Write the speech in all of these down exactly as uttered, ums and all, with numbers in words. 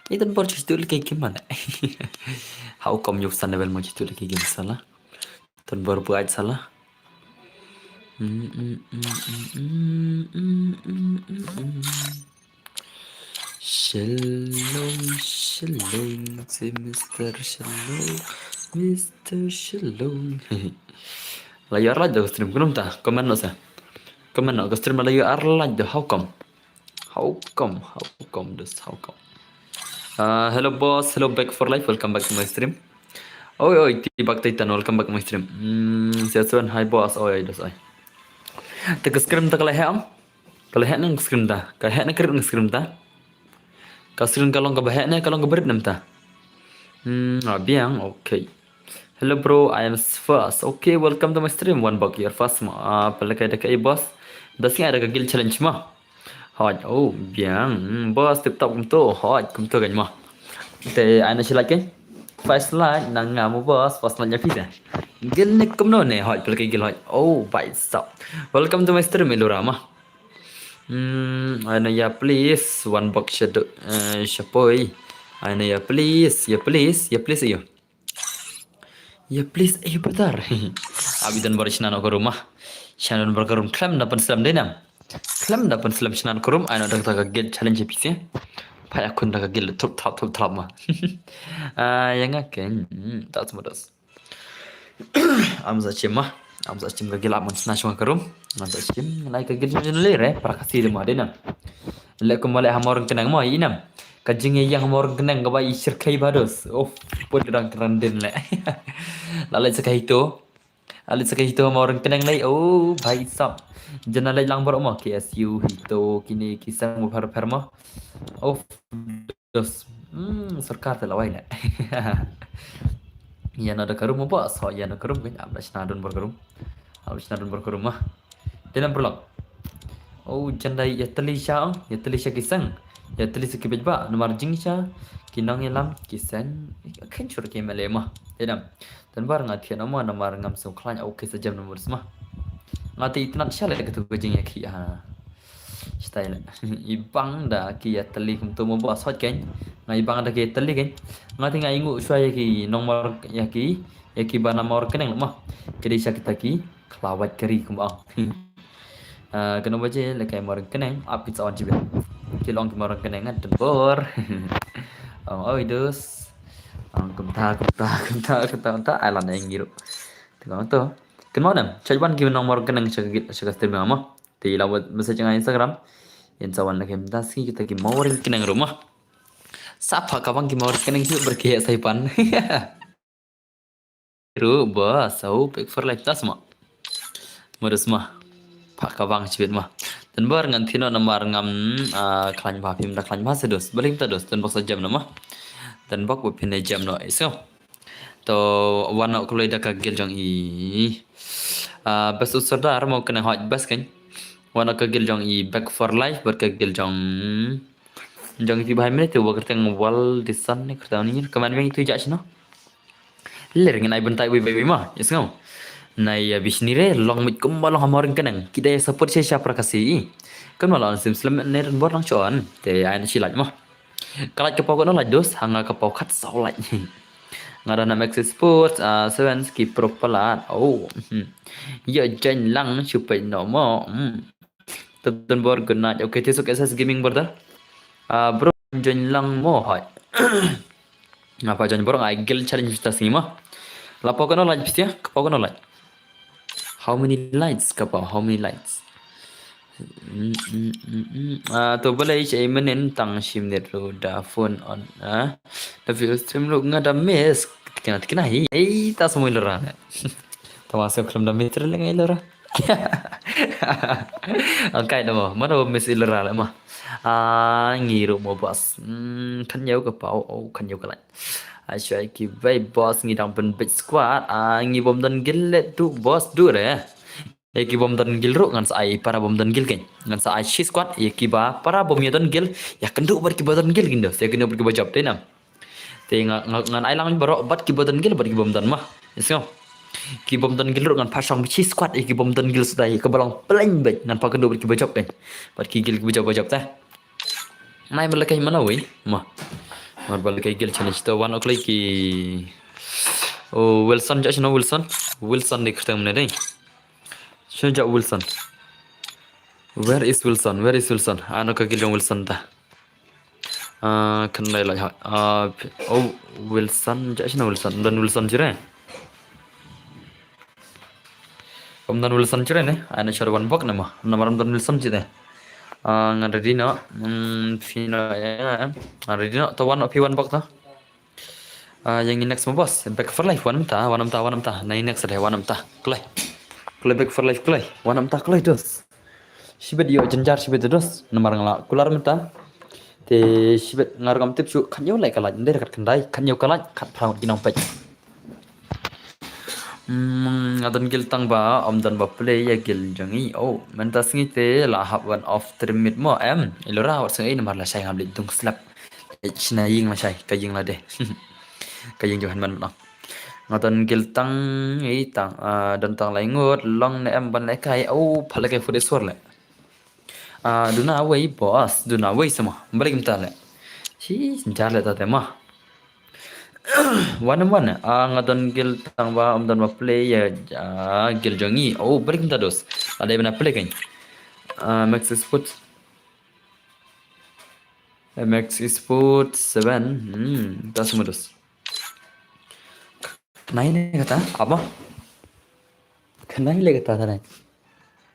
Ito bor chitu lagi game mana? How come you sana bel mau chitu lagi game sala? Ton bor buat sala. Shalom, shalom, si Mister Shalom, Mister Shalom. La yu ar lait da ka stream kumta, comment noh sa. Comment noh, ka stream la yu ar lait da, how come? How come? How come this? How come? Uh, hello boss, hello back for life, welcome back to my stream. Oi oi, ti bak Titan, welcome back to my stream. Hmm, siya suan, hi boss, oi oi, das oi. Te ka stream ta ka la heh am? Ka la heh ne ka stream ta? Ka heh ne ka rit ne ka stream ta? Ka stream ka long kaba heh ne ka long kaba rit ne mynta? Hmm, ah, biang, okay. Hello bro, I am first. Okay, welcome to my stream. One buck, you're first ma. Ah, pala kai da kai boss. Da singa da ka guild challenge ma. Hot, oh, biang. Hmm, boss tip top kumto. Hot, kumto kan ma. Te ai na shilak ke? First like nang nga mo boss, first like nya pisa. Guild ne kumno ne, hot, pala kai guild hot. Oh, bai stop. Welcome to my stream, Elora ma. Hmm, ai na ya please, one buck shadow, eh, shapoi. Ai na ya please, ya please, ya please ayo. Ya please ayo brother. Abi don bor shna no ka room ah. Shna don bor ka room khlem da pynslem dei nam. Khlem da pynslem shna no ka room, ai na da ka guild challenge pisa. Phai akun da ka guild thup thap thup thap ma. Ah, ya nga ken. Hmm, that's what us. Am sa chim ma. Am sa chim ka guild am shna shong ka room. Am sa chim nai ka guild le re, para ka si de ma dei nam. Le kum le ha mor kenang mo i nam. Ka jing yang ha mor kenang ka ba i shirkai bados. Of, put rang rang din le. La le sa ka hito. La le sa ka hito ha mor kenang le. Oh, bhai sab. Jana le lang bor mo K S U hito kine ki sang mo phar phar mo. Of, dos. Hmm, sorkar te la wai le. Ya na da ka room mo ba, so ya na ka room kan, am da shna don bor ka room. Am da shna don bor ka room ma. Te nam perlok. Oh, janda ya teli sha, ya teli sha ki sang. Ya teli sha ki bej ba, namar jing sha, ki nong ya lam, ki sang, ken chur ki mele ma. Te nam. Tan bar nga thian ma, namar ngam sung khlain, okay sa jam namar sma. Nga te itnat sha le ka tu ka jing ya ki ha. Stai le. I bang da ki ya teli kumto mo ba sot ken. Nga i bang da ki ya teli ken. Nga te nga i ngu shwa ya ki nong mor ya ki, ya ki ba na mor keneng ma. Ki dei sha kita ki. Klawat kari kumba. Ah, kano baje le kai mor keneng ap ki sawan chibe. Ki long ki mor keneng ngan tun bor. Ong oi dus. Ong kumta kumta kumta kumta kumta ai lan eng ngiru. Tengok tu. Ken mo nem. Chai ban ki nong mor keneng sha ka stream ma. Te la wat message nga Instagram. Yan sawan la kem da si kita ki mor keneng room ma. Sa pha ka bang ki mor keneng shu ber ki sai pan. Ru ba sau pek for life tas ma. Modus ma. Pha ka bang chibit ma. Dan bar ngan thino namar ngam, ah, klan ba phim da klan ba sedos. Balim ta dos dan bok sa jam nama. Dan bok ba phine jam no iso. To wan no kloi da ka guild jong i. Ah, best u sordar mo kena hot best kan. Wan no ka guild jong i back for life bad ka guild jong jong i ti bahai mene te wa kerteng wal disan ne kerteng ni keman meng itu jak sino. Ler ngen ai bentai wi bai wi ma, yes ngau. Nai ya bisni re long mit kum ba long ha mor keneng. Ki dei support sha sha prakasi. Kan ma long sim slem ne ren bor lang chon. Te ai na shi laj ma. Ka laj ka pau ka no laj dos, ha nga ka pau khat saw laj. Nga da nam Axis Sports, ah, Sevens ki pro palat. Oh. Hmm. Ya jan lang shu pai no mo. Hmm. Tun bor good night. Okay, te suk S S Gaming brother. Ah, bro, join lang mo hoi. Nga pa join bor ngai guild challenge pista sngi ma. La pau ka no laj pista, ka pau ka no laj. How many lights ka pau? How many lights? Mm, mm, mm, mm. Ah, to balai chai menen tang shim net ro da phone on. Ah, da view stream ro nga da miss. Kena kena hi. Ei, ta semua lera. Tama se klem da miss le ngai lera. Angkai da mo. Mana bo miss lera le ma. Ah, ngiru mo boss. Hmm, kan yau ka pau. Oh, kan yau ka lai. Ai shwai ki bai boss ngi dang pen big squad. Ah, ngi bom don guild le tu boss du re. Ïa ki bom don guild ruh ngan sa ai para bom don guild kein. Ngan sa ai shi squad ïa ki ba para bom ïa don guild. Ïa kynduh bad ki ba don guild kein do. Ïa kynduh bad ki ba jop te nam. Te nga, nga, ngan ai lang baroh bad ki ba don guild bad ki bom don ma. Yes ngau. Ki bom don guild ruh ngan pa shong shi squad ïa ki bom don guild sdai ïa ka ba long plain bad ngan pa kynduh bad ki ba jop kein. Bad ki guild ki ba jop ba jop te. Nai mala kai mala wei ma. Mar ba la kai guild challenge to wan o kloi ki. Oh, Wilson ja shino Wilson. Wilson de kyrteng mne dei. Shino ja Wilson. Where is Wilson? Where is Wilson? Ano ka guild jong Wilson ta. Ah, kan lai lai ha. Ah, oh, Wilson ja shino Wilson. Dan Wilson jire. Om dan Wilson jire ne. Ano shar wan bok ne ma. Namar om dan Wilson jire. Ah, ngan ready no. Hmm, fino ya. Ngan ready no. To wan o pi wan bok to. Ah, yang next mo boss. Back for life wan ta, wan ta, wan ta. Na next deh wan ta. Kloi. Kloi back for life kloi. Wan ta kloi dos. Shibet yo jenjar shibet dos. Namar ngala kular mynta. Te shibet ngar kam tip shu kan yo lai kalai. Ndai kat kendai kan yo kalai kat phrang ki nong pek. Hmm, nga don guild tang ba om don ba play ya guild jong i. Oh, mynta sngi te la hap wan off trim mid mo em. Ilora wat sngi namar la shai ngam leh dung slap. China ying la shai ka ying la de. Ka ying johan man no. Nga don guild tang i tang ah, don tang lai ngut long ne em ban le kai. Oh, pha le kai fu de sur le. Ah, duna wei boss, duna wei sama. Balik mta le. Hi, jar le ta te ma. Wan em wan. Ah, nga don guild tang ba om don ba play ya ah, guild jong i. Oh, balik mta dos. Ada bana play kan. Ah, Max Sport. Max Sport seven. Hmm, tas modus. Khnai le kata, apa? Khnai le kata tane.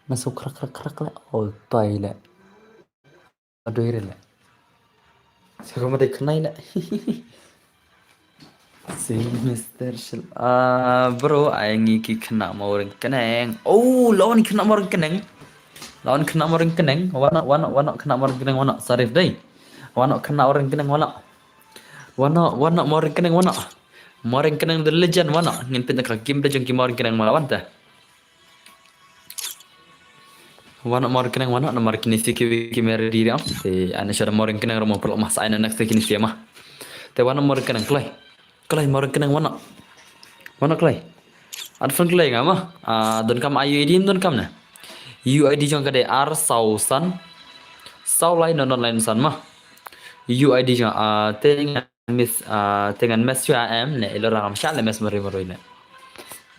Na so krak krak krak le. Oh, tai le. Aduh ire le. Sa ko mate khnai le. Si Mister Shil. Ah, bro, ai ngi ki khynnah mawryngkneng. Oh, lawan khynnah mawryngkneng. Lawan khynnah mawryngkneng. Wana wana wana khynnah mawryngkneng wana. Sarif dei. Wana khynnah mawryngkneng wana. Wana wana mawryngkneng wana. Mawryngkneng the legend wana. Ngin pynta ka game da jong ki mawryngkneng wana wan ta. Wana mawryngkneng wana namar kini si ki ki mer di ri am. Te ana shara mawryngkneng ro mo pulok mas ai na next kini si ma. Te wana mawryngkneng kloi. Kloi mawryngkneng wana. Wana kloi. An fan kloi nga ma. Ah, don kam I U I D don kam na. U I D jong ka de ar saw san. Saw lai non non lai san ma. U I D jong ah te nga miss ah te ngan miss ya em ne ilo rang am sha le miss mari mari ne.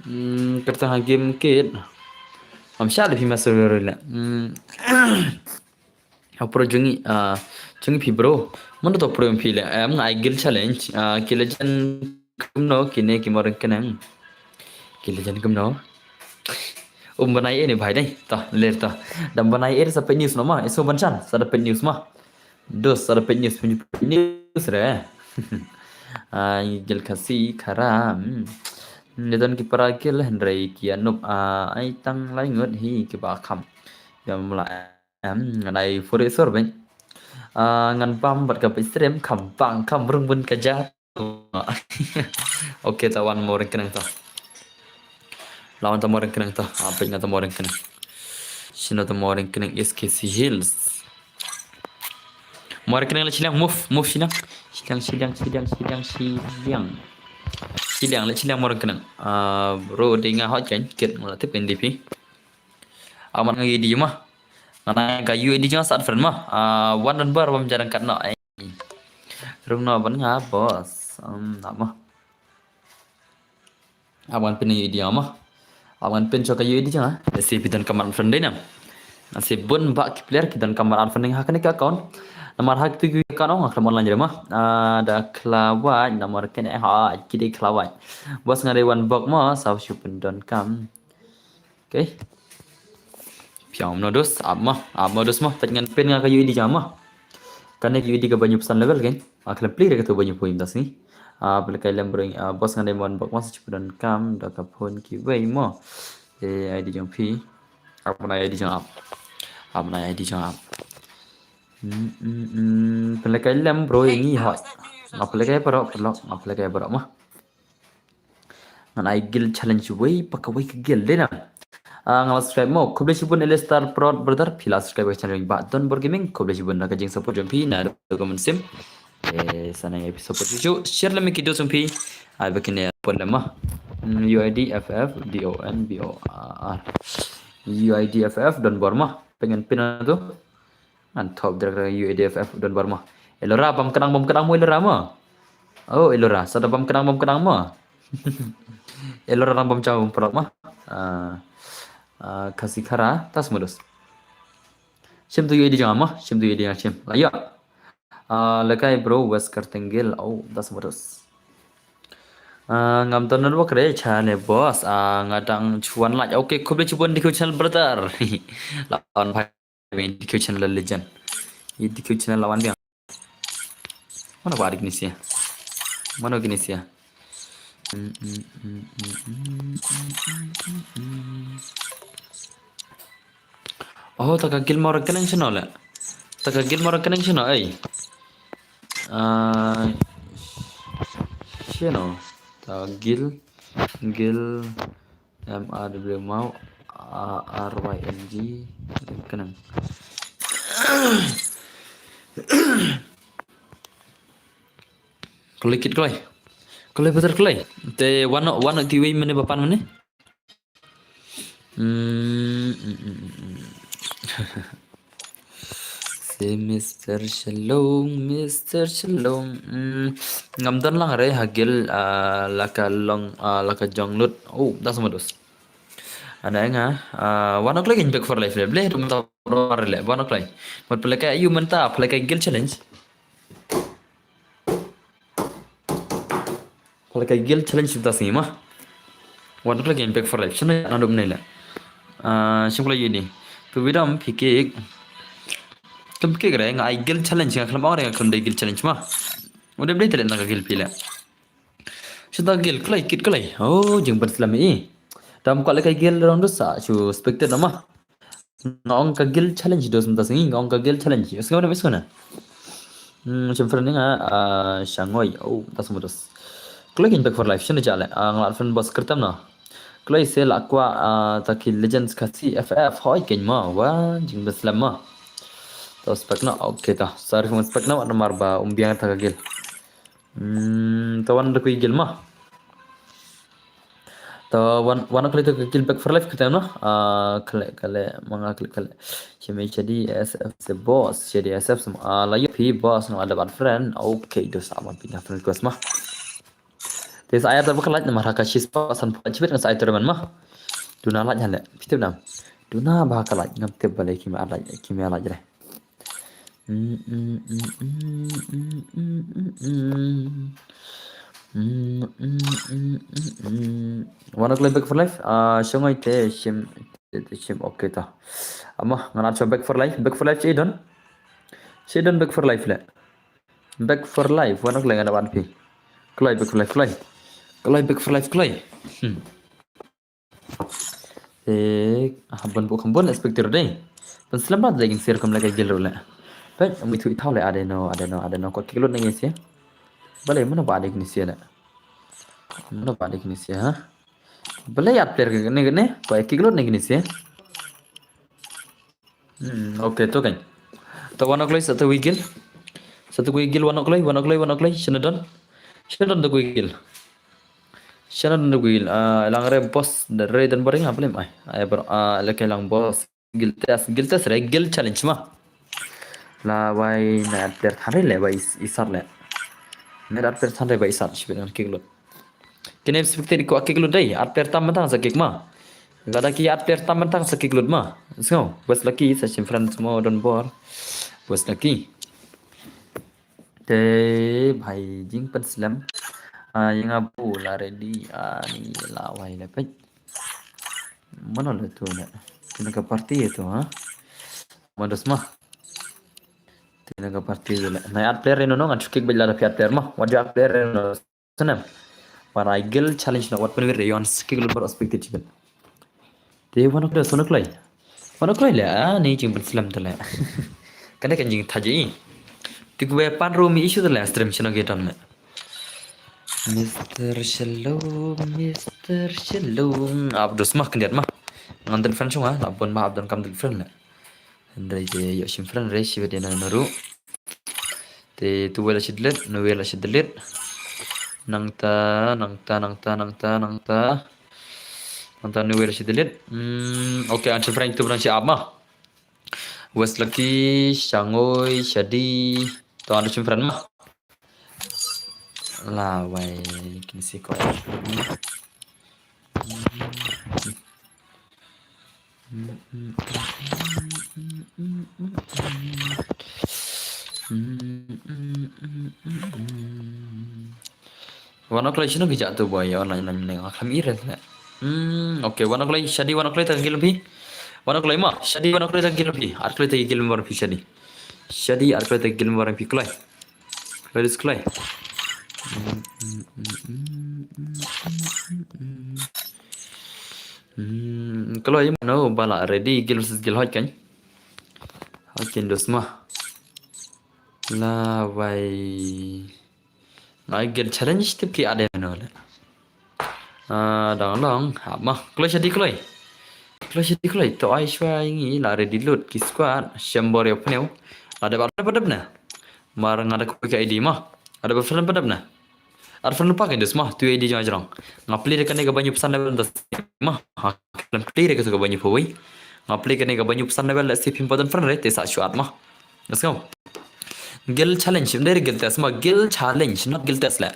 Hmm, kata ha game kit. Am sha le phi miss mari mari ne. Hmm. Apro jungi ah jungi phi bro. Mano to pro phi le em nga ai guild challenge ah ki legend kumno kine ki mawryngkneng. Ki legend kumno. Um banai e ni bhai dei. To ler to. Dam banai e sa pet news no ma. Iso ban chan sa da pet news ma. Dos sa da pet news pun pet news re. Ai guild Khasi kharam. Ni don ki para guild hynrei ki anup ai tang lai ngut hi ki ba kham. Yam la em ngan ai furi sur ben. Ah, ngan pam bat ka pistrim kham pang kham rung bun ka ja. Okay, ta wan mawryngkneng ta. Lawan ta mawryngkneng ta. Apa ina ta mawryngkneng. Sino ta mawryngkneng S K C Hills. Mawryngkneng la shiliang move, move shiliang. Shiliang, shiliang, shiliang, shiliang, shiliang. Shiliang la shiliang mawryngkneng. Ah, bro, dei nga hot kan, kit ngula tip kan D P. Amat ngi di ma. Ngana ka U I D jong sat friend ma. Ah, wan don bar bam jarang kat no. Rung no ban nga boss. Um, na ma. Awan pin U I D ma. Awan pin choka U I D jong. Si pidon kamar friend dei nam. Si bun ba ki player ki don kamar friend ha kane ka account. Namar ha ki tu account ong aklam online jere ma. Ah, da klawai namar kene ha ki dei klawai. Boss nga dei wan bok ma sa shu pin don kam. Okay. Piang no dos, ap ma, ap ma dos ma, pet ngan pin nga ka U I D jama. Kane ka U I D ka banyu pesan level kan. Ah, khlem pli re ka tu banyu pui mtas ni. Ah, pele kai lem bring, ah, boss ngan dei mon bok mas chup don kam da ka phone ki wei mo. Eh, I D jong phi. Ap na I D jong ap. Ap na I D jong ap. Hmm, hmm, hmm. Pele kai lem bro ini hot. Ngap pele kai parok, parok, ngap pele kai parok ma. Ngan ai guild challenge wei pa ka wei ka guild dei na. Ah, nga la subscribe mo. Khublei shibun Elestar Prod brother. Phi la subscribe ka channel ba Don Bor Gaming. Khublei shibun na ka jing support jong phi na da ka mynsiem. Eh, sana ngi phi support shuh shuh. Share lem ki dos jong phi. Ai ba kine pon lem ma. Hmm, U I D F F D O N B O R. U I D F F Don Bor ma. Pengen pin tu. Ngan thop direct U I D F F Don Bor ma. Elora bam kenang bam kenang mo elora ma. Oh, Elora, sa da bam kenang, bam kenang mo. Elora nang bam chau bam prok mo. Ah, ah, Khasi Khara, tas modus. Shim tu ïa di jong mo, shim tu ïa di jong shim. La ïa. Ah, lekai bro, West Kartengil, oh, tas modus. Ah, ngam ton network re cha ne boss. Ah, nga dang chuan laj. Okay, khublei chibun D Q channel brother. La on phai D Q channel legend. I D Q channel lawan biang. Mano ba dik ni sia. Mano kini sia. Mm, mm, mm, mm, mm, mm, mm, mm. Oh, taka Gilmore kenang channel le. Taka Gilmore kenang channel ai. Ah, channel. Ta Gil, Gil, M R W Mau, A R Y N G, kenang. Kloi kit kloi. Kloi betul kloi. Te wano, wano tiwi mene bapan mene. Hmm, hmm, hmm, hmm, hmm. Si Mister Shalong, Mister Shalong. Hmm, ngam don lang re ha Gil, ah, laka long, ah, laka jong lut. Oh, das modus. Ana nga, ah, wano kloi kin back for life le. Ble, dum ta ro le. Wano kloi. Mat pelekai ayu menta, pelekai Gil challenge. Pala ka Gil challenge ta sngi ma. Wan kla game back for life. Shana na dum ne la. Ah, shim kla yini. Tu bidam phi kik. Kam kik re nga ai Gil challenge nga klam ore nga klam dei Gil challenge ma. Udah beli telet na ka Gil pila. Shata Gil klai kit klai. Oh, jing ban slam i. Dam kla ka Gil rong dosa. Shu spectate nama. Nga ong ka Gil challenge dos mynta sngi, nga ong ka Gil challenge. Is ngone is ngone. Hmm, shim friend nga, ah, Shangoi. Oh, tas mutus. Kloi kin back for life, shine jale. Ah, nga friend boss kertam na. Kloi se la kwa, ah, taki legends ka C F F, hoi kin ma, wa, jing beslam ma. To spek na, okay ta. Sorry for spek na, wat namar ba umbiang ta ka Gil. Hmm, ta wan da kui Gil ma. Ta wan, wan kali ta Gil back for life kita no. Ah, kale, kale, manga kale, kale. Sheme jadi S F se boss, jadi S F sem, ah, la yup hi boss no ada ban friend. Okay, dos amat pindah friend request ma. Te sa ayat ta ba ka laj namar ha ka shis pa san pa chibit nga sa ayat ta man ma. Duna laj hale. Pitip nam. Duna ba ka laj ngam tip ba le kima laj, kima laj re. Wana kloi back for life. Ah, shongoi te shim, te shim, okay ta. Ama ngana cho back for life, back for life che don. Che don back for life le. Back for life, wana kloi ngana ban pi. Kloi back for life, kloi. Kloi back for life, kloi. Hmm. Eh, ah, bon bu kham bon expecter dei. Pen slam ba dei gin sir kum la ka Gil rule. Pe mi thu i thau le adeno, adeno, adeno ko kik lut ne ngin sia. Bale mano ba dei gin sia le. Mano ba dei gin sia ha. Bale yat player ke ne ne ko kik lut ne gin sia. Hmm, okay, to kan. To wana kloi sa to wi Gil. Sa to wi Gil wana kloi, wana kloi, wana kloi. Shana don. Shana don to wi Gil. Shana don to wi Gil. Ah, lang re boss re don boring apa lem ai. Ai bro, ah, leke lang boss. Gil test, Gil test re Gil challenge ma. La wai na player than re le wai is-, isar le. Na player than re wai isar shibit ngan kik lut. Kine expected ko kik lut dei, at player tam tang sa kik ma. Lada ki at player tam tang sa kik lut ma. Sngo, bas laki sa shim friends mo don bor. Bas laki. Te bhai jing pen slam. Ah, yang abu la ready, ah, ni la wai le pet. Mano le tu le. Kena ka party itu ha. Mandos ma. Kena ka party itu le. Na at player ino no ngan chukik bela da at player ma. Wajah at player ino. Senem. Wan ai Gil challenge na wat penwir yon skill bar expected chicken. Te wana kdo sono kloi. Wana kloi le, ah, ni jing pen slam tele. Kane kan jing thaji. Tik we pan ro mi issue tele stream chino ge don me. Mister Shalom, Mister Shalom. Abdus mah kendiat mah. Ngan telefon sunga, labon mah abdon kam telefon le. Hynrei te ïoh shim friend re shi bad ïa na naru. Te tu wei la shi delete, nu wei la shi delete. Nangta, nangta, nangta, nangta, nangta. Nangta nu wei la shi delete. Hmm, okay, an shim friend tu bran shi ap ma. West Lucky, Shangoi, Shadi. To an shim friend ma. Lawei, kine si ko. Wan kloi shino ki jatuh boy, online online ne, kham iren ne. Hmm, okay, wan kloi, Shadi wan kloi ta gil phi. Wan kloi ma, Shadi wan kloi ta gil phi. Ar kloi ta gil mar phi Shadi. Shadi ar kloi ta gil mar phi kloi. Kloi dis kloi. Hmm, kloi ma no bala ready gil versus gil hoj kan. Hoj kin dos ma. Lawei. Ngai gel challenge tip ki ade no le. Ah, dang long, hap ma. Kloi Shadi kloi. Kloi Shadi kloi. To ai shwa ngi la ready load ki squad. Shembor yo pneu. Ada ba ada ba na. Mar nga da ko ka I D ma. Ada ba friend ba na. Ar friend pa kan dos ma. Tu I D jong jrong. Nga play de kane ka banyu pesan level das ma. Ha, kan play de ka tu ka banyu pawai. Nga play kane ka banyu pesan level da si pim padan friend re te sa shuat ma. Let's go. Gil challenge, ym dei gil test ma, gil challenge, not gil test le.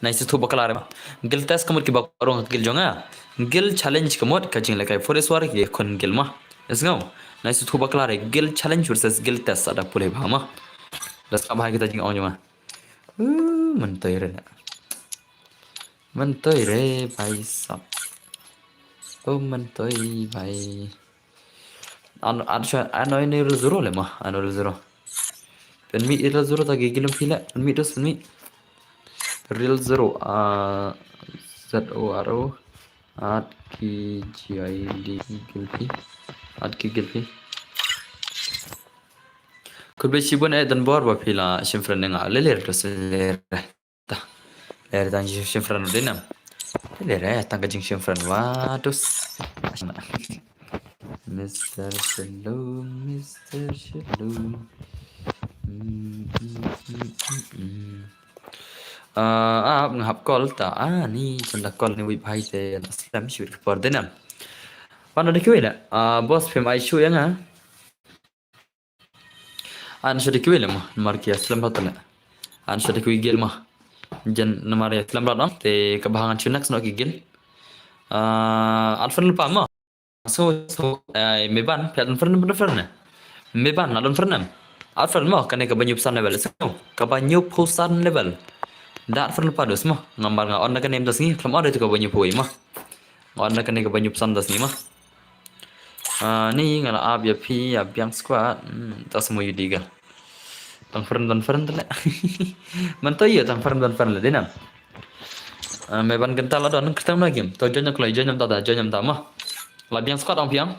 Nai si thu bakla re ma. Gil test ka mut ki ba rong gil jong nga. Gil challenge ka mut ka jing le kai forest war ki khun gil ma. Let's go. Nai si thu bakla re, gil challenge versus gil test ada pule ba ma. Das ka ba kita jing ong jong nga. Uh, mentoi re. Mentoi re, bhai sab. Oh, mentoi, bhai. An, an, sha, ano ini real zero le ma, ano real zero. Pen mi real zero ta gigil phi le, pen mi dos pen mi. Real zero, ah, Z O R O, at ki G I D gil phi, at ki gil phi. Could be shibun eh dan bor ba phi la shim friend nga le le dos le. Ta. Lere tang jingshim friend dei nam. Lere tang ka jingshim friend wa dus. Mister Shalom, Mister Shalom. Mm, mm, mm, mm, mm. Ah, ah, nga hap call ta. Ah, ni chan da call ni wei bhai te la slem shi wit por dei nam. Pan da kiwi da. Ah, boss phim ai shu ya nga. An shu da kiwi le ma, mar ki slem hot le. An shu da kiwi gel ma. Jen namar ya slem rat am te ka bahang an shu next no ki gel. Ah, an friend pa ma. So, so, eh, me ban, pe an friend, ban friend ne. Me ban, an friend ne. An friend ma, kane ka banyu pesan level. So, ka banyu pesan level. Da an friend pa dos ma. Ngambar nga on da kane dos ngi, klam on da tu ka banyu poi ma. Nga on da kane ka banyu pesan dos ngi ma. Ah, ni nga la ap ya phi, ya biang squad. Hmm, ta semua yudi ga. Tang friend, tang friend le. Mantoi ya, tang friend, tang friend le, dei nam. Ah, me ban gental la don, kertam la game. To join kloi, join am ta, join am ta ma. La biang squad ang piang.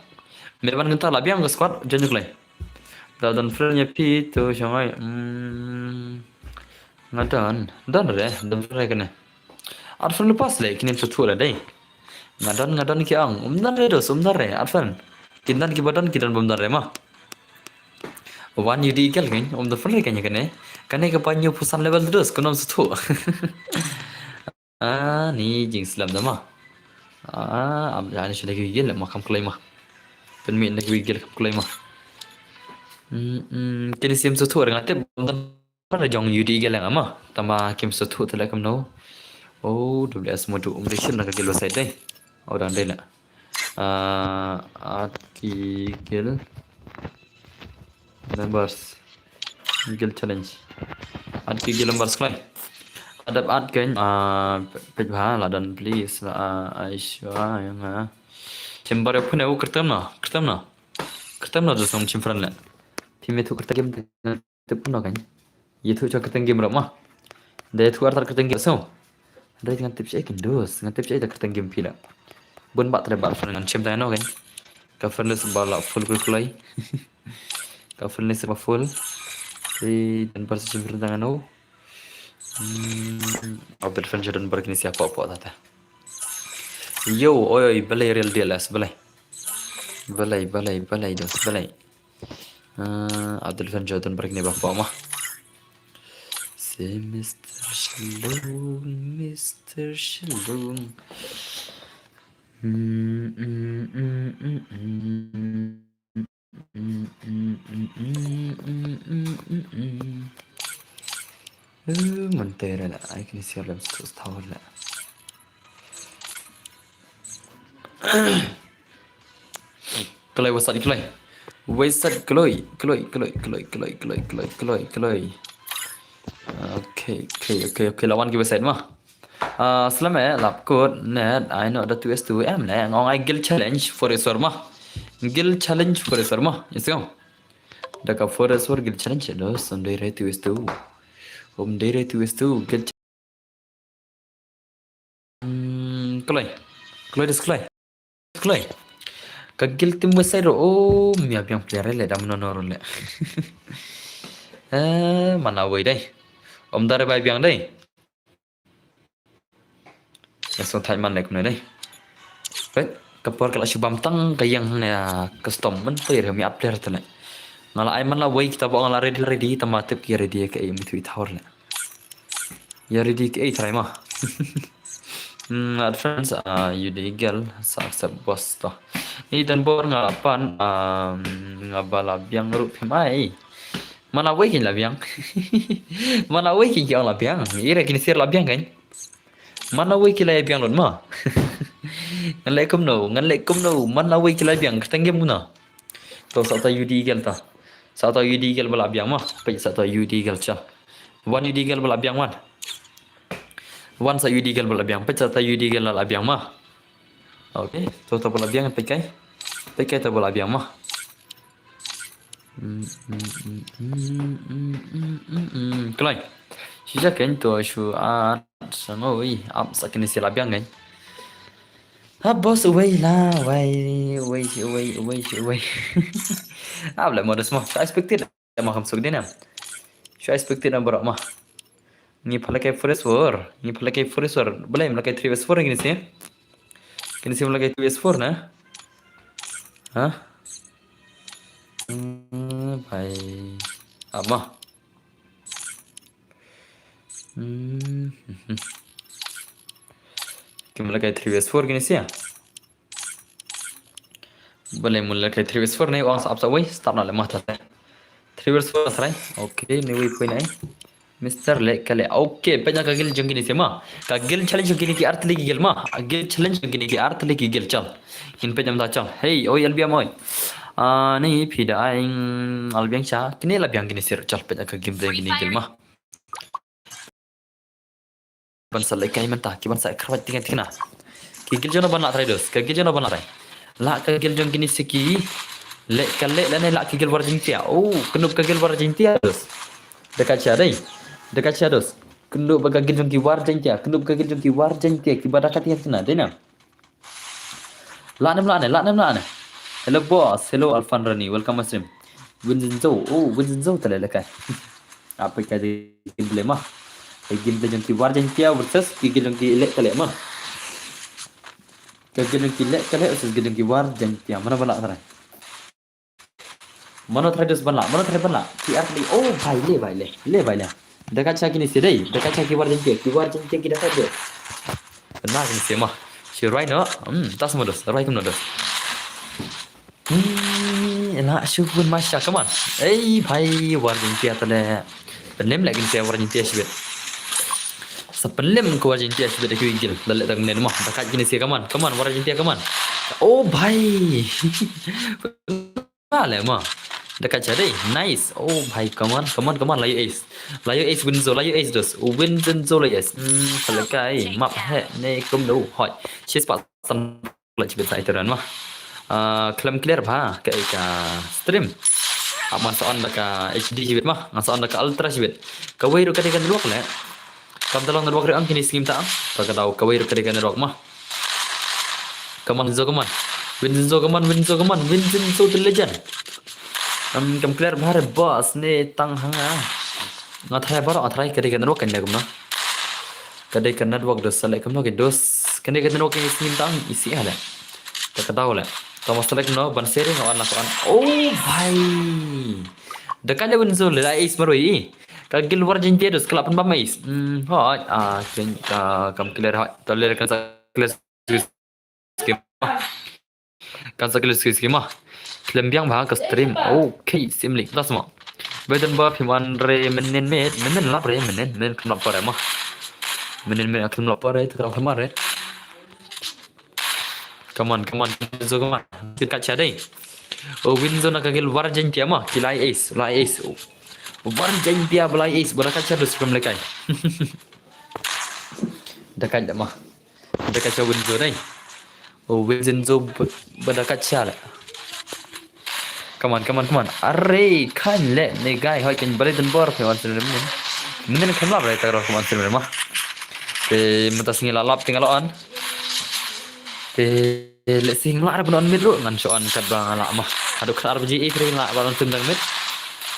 Me ban gental la biang ke squad, join kloi. Da don friend ya phi, to shangai. Hmm. Nga don, don re, don re kane. Ar friend pas le, kine tu tu le dei. Nga don, nga don ki ang, um don re dos, um don re, ar friend. Kin don ki ba don, ki don bum don re ma. Wan yudi gel kane, um don friend kane kane. Kane ka banyu pesan level dos, kunom su tu. Ah, ni jing slem da ma. Ah, am, ani shu da ki gel ma kam kloi ma. Pen mi da ki gel kam kloi ma. Hmm, hmm, kini sim su tu re nga tip bum don. Pada jong yudi gel nga ma. Tama kim su tu tele kam no. Oh, W S mo tu um de shin na ka gel side dei. Oh, dang dei la. Ah, at ki gel. Members. Gel challenge. At ki gel members klai. Adap at ken, ah, pej bha la don please la, ah, Aishwa yang, ah. Chamber pun aku kertem na, kertem na. Kertem na tu song chim friend le. Phi me tu kertem game tu pun kan. Ye tu cho kertem game ro ma. Dei tu artar kertem game so. Dei ngan tip shi kin dus, ngan tip shi ta kertem game phi la. Bun ba tre ba friend ngan chim ta no kan. Ka friend list ba la full kul kulai. Ka friend list ba full. Si dan par si friend ta no. Hmm, Abdul friend jodan bar kini siapa apa tata. Yo, oi, oi, balai real deal as, balai. Balai, balai, balai dos, balai. Ah, Abdul friend jodan bar kini ba apa ma. Say Mister Shalom, Mister Shalom. Mm, mm, mm, mm, mm. Mm, mm, mm, mm, mm, mm, mm. Eh, mynta re la, ai kini siar lem satu setahun la. Kloi, what's up, kloi? What's up, kloi? Kloi, kloi, kloi. Okay, okay, okay, okay. La wan ki website ma. Ah, slem eh, lap kut, net, ai no da two S two em le, ngong ai guild challenge forever ma. Guild challenge forever ma. Yes, go. Da ka forever guild challenge, no, Sunday re two S two. Um, day re two S two, guild Hmm, kloi. Kloi des kloi. Kloi. Ka guild team website ro. Oh, mia biang player le dam no no le. Eh, mana wei dai. Om dare bai biang dai. Ya so thai man le kumne dai. Pet, ka por ka la shu bam tang ka yang ne custom man player mi up player tale. Nga la ai man la wei kita ba nga la ready ready tama tip ki ready ka ai mi thui thaur le. Ya ready ke eh try ma. Hmm, advance ah, U D girl sa accept boss to. Ni dan bor nga la pan, um, nga ba la biang ruh phi mai. Mana wei kin la biang. Mana wei kin ki ong la biang. Ira kin sir la biang kan. Mana wei ki la biang lon ma. Ngan le kum no, ngan le kum no. Mana wei ki la biang. Ketang game muna. To sa ta U D girl ta. Sa ta U D girl ba la biang ma. Pet sa ta U D girl cha. Wan U D girl ba la biang wan. Wan sa U D girl ba la biang. Pet sa ta U D girl la biang ma. Okay, to ta ba la biang pet kai. Pet kai ta ba la biang ma. Hmm, hmm, hmm, hmm, hmm, hmm, hmm, hmm. Kloi. Shisha ken to shu at sangoi ap sa kini si la biang kan. Ha boss wei la wei wei wei wei wei. Ap la modus ma. Shu expected ma kam suk dinam. Shu expected na bro ma. Ngi phala kai four S four. Ngi phala kai four S four. Balai mala kai three S four kini si. Kini si mala kai three S four na. Ha? Hmm, bhai. Ama. Hmm. Ki mala kai three S four kini si. Balai mula kai three versus four ne wang sa ap sa wei start na le mata te. Three versus four try. Okay, ne wei poi nai. Mister le kale. Okay, pet na ka guild jong kini si ma. Ka guild challenge jong kini ki artli ki guild ma. Guild challenge jong kini ki artli ki guild chal. In pet jam ta chal. Hey, oi L B M oi. Ah, ni phi da ai L B M cha. Kini la biang kini sir chal pet na ka game jong kini guild ma. Ban sa lehkai mynta, ki ban sa kyrpad tingan tingan. Ki guild jong no ban lah trai dos, ka guild jong no ban lah trai. Lah ka guild jong kini si ki. Leh ka leh lane lah ka guild War Jaiñtia. Oh, kyndup ka guild War Jaiñtia dos. Deka cha dei. Deka cha dos. Kyndup ba ka guild jong ki War Jaiñtia, kyndup ka guild jong ki War Jaiñtia, ki ba daka tingan tingan dei na. Lah nem lah ne, lah nem lah ne. Hello boss, hello Alfan Rani, welcome my stream. Winzenzo, oh Winzenzo tale lekai. Apa ka di game play ma? Ka game play jong ki War Jaiñtia versus ki game jong ki leh ka leh ma. Ka game jong ki leh ka leh versus game jong ki War Jaiñtia. Mano ba lah trai? Mano trai dos ban lah, mano trai ban lah. Ki artli, oh bhai le bhai le, le bhai le. Deka cha kini si dei, deka cha ki War Jaiñtia, ki War Jaiñtia ki deka dos. Kena kini si ma. Si rai no, hmm, tas mo dos, rai kum no dos. Hmm, ena shu pun masha, come on. Ei bhai, War Jaiñtia tale. Penem leh kini si War Jaiñtia shibit. Sa penem ka War Jaiñtia shibit da ki guild. Lale tang ne ma, deka kini si, come on, come on, War Jaiñtia, come on. Oh bhai. Ba le ma. Deka cha dei. Nice. Oh bhai, come on, come on, come on. Layo ace. Layo ace Winzo, layo ace dos. Winzo layo ace. Hmm, palekai. Map he ne kum do. Hoi. Cheers pa san la chibit sa iteran ma. Ah, khlem clear bha ka ka stream. Ap man sa on da ka H D chibit ma. Ngan sa on da ka ultra chibit. Kawei ruh ka dei ka network le. Kam da long network re ang kini sngim ta. Ka ka dau kawei ruh ka dei ka network ma. Come on, Winzo, come on. Winzo, come on, Winzo, come on. Winzo the legend. Am kam clear bha re boss ne tang hanga. Nga try baroh, nga try ka dei ka network kan dei kumno. Ka dei ka network dos select kumno ki dos. Ka dei ka network ki sngim tang isi ale. Ka ka dau le. Thomas select no ban sharing wan la wan. Oh bhai. Da ka le Winzo le la ace marui. Ka guild War Jaiñtia dos ka la pynbam ace. Hmm, hoi. Ah, ken ka kam clear hoi. Ta le kan sa clear scheme. Kan sa clear scheme ma. Khlem biang bha ka stream. Okay, sim link. Das ma. Beten ba phim an re mynnin met, mynnin lap re, mynnin, mynnin khlem lap re ma. Mynnin met khlem lap re, te khlem re. Come on, come on, Winzo, come on. Ki kat sha dei. O Winzo na ka guild War Jaiñtia ma, ki lai ace, lai ace. O War Jaiñtia ba lai ace, ba da kat sha dus khlem lekai. Da kat da ma. Da kat sha Winzo dei. O Winzo ba, ba da kat sha le. Come on, come on, come on. Are, kan le, ne guy, hoi kan bari dan bor, phim an sirem ne. Mynnin khlem lap re, ta ro phim an sirem ma. Te mynta sngi la lap ting la on. Te le sing la re ban on mid ru, ngan shu on kat ba la ma. Haduh kat ar baje e kring la ban on sim dang mid.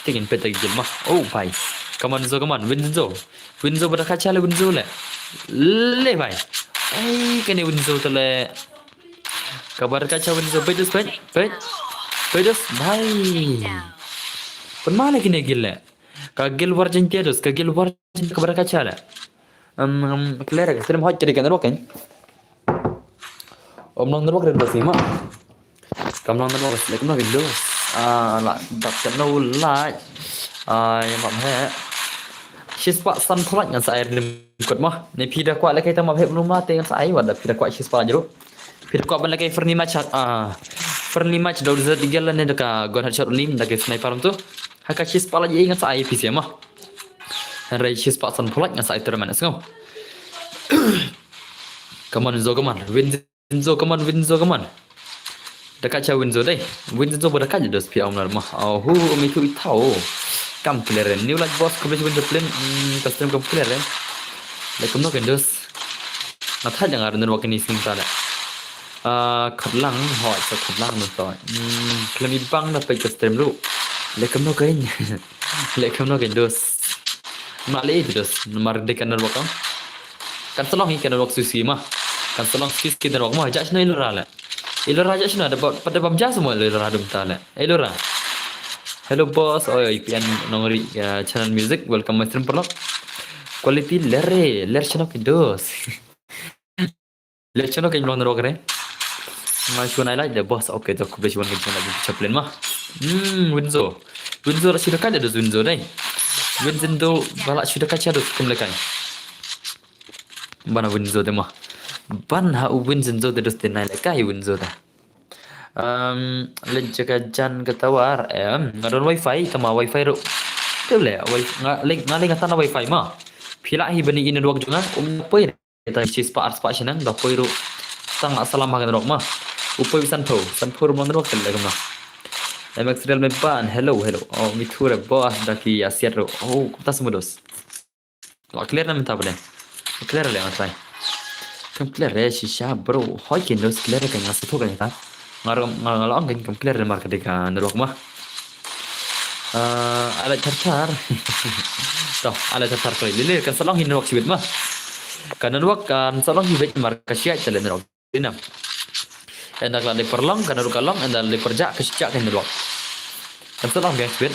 Te ngin pet ta guild ma. Oh, bhai. Come on, Zo, come on, Winzo. Winzo ba da kat sha le, Winzo le. Le bhai. Ai, kane Winzo te le. Ka ba da kat sha Winzo, peit dus, peit, peit. Peit dus, bhai. Pynma le kine guild le. Ka guild War Jaiñtia dus, ka guild War Jaiñtia ka ba da kat sha le. Um, um, clear ka stream hot kiri ka network kan. Om long network rin ba sima. Kam long network lek no Windows. Ah, la dap kat no light. Ah, ya map he. Shispah sanphew lait ngan sa ai rim kot ma. Ne phi da kwah lek kai ta map he belum ma te ngan sa ai, wat da phi da kwah shispah lait jero. Phi da kwah ban lek kai friendly match, ah, friendly match da u Desert Eagle ne da ka gun headshot lim da ka sniper tu. Ha ka shispah lait ngan sa ai phi sia ma. Hynrei shispah sanphew lait ngan sa ai tournament sngew. Come on, Zo, come on. Win Winzo, come on, Winzo, come on. Da kat sha Winzo dei. Winzo ba da kat sha dus phi ong nar ma. Oh, hu, mi tu i tau. Kam clear re. New light boss, khublei shibun chaplin. Hmm, custom kam clear re. Le kumno kan dus. Nga thait nga network ni sing ta le. Ah, khatlang, hoi, sa khatlang nun to. Hmm, khlem i bang da peit ka stream lu. Le kumno kan. Le kumno kan dus. Ma le i dus. Namar dei ka network ang. Kan sa long hi ka network sui sui ma. Kan sa long sui sui ka network ma. Judge na ilora le. Ilora judge na da ba, pada bam judge mo ilora dum ta le. Ilora. Hello boss, oi oi P N nongri, uh, channel music, welcome my stream paralok. Quality lere, ler channel ki dos. Ler channel ki long network re. Ma shu nai like the boss, okay, to khublei shibun ki channel ki chaplin ma. Hmm, Winzo. Winzo la shu da kai da dos Winzo dei. Winzo ba la shu da kai cha dos kum lekai. Ban ha Winzo te ma. Ban ha u Winzo te dus te nai lekai Winzo te. Um, leit jaka jan ka tower, em, nga don wifi, tama wifi ru. Te le, wi-, nga leit, nga leit nga tan wifi ma. Phi lah hi bani in network jong nga, um, poi. Ta shispah arspah shaneng, da poi ru. Tang la salam ha ka network ma. U poi sanphew, sanphew ru ma network te le kumno. M X Real me ban, hello, hello. Oh, mi thu re boss, da ki asiat ru. Oh, kumta smudos. Wa clear na mynta ba dei. Clear le nga try. Kam clear re shisha bro. Hoi kin dos clear re ka nga sa thok ka nga ta. Nga rom nga nga long kin kam clear re mar ka dei ka network ma. Ah, ala thar thar. To, ala thar thar kali. Lili kan sa long hi network shibit ma. Ka network kan sa long hi bit mar ka shiat ta le network. Ina. Enda ka la dei pyrlong, ka na ruh ka long, enda la dei pyrjah, ka shijah ka na ruh. Kan sa long biang shibit.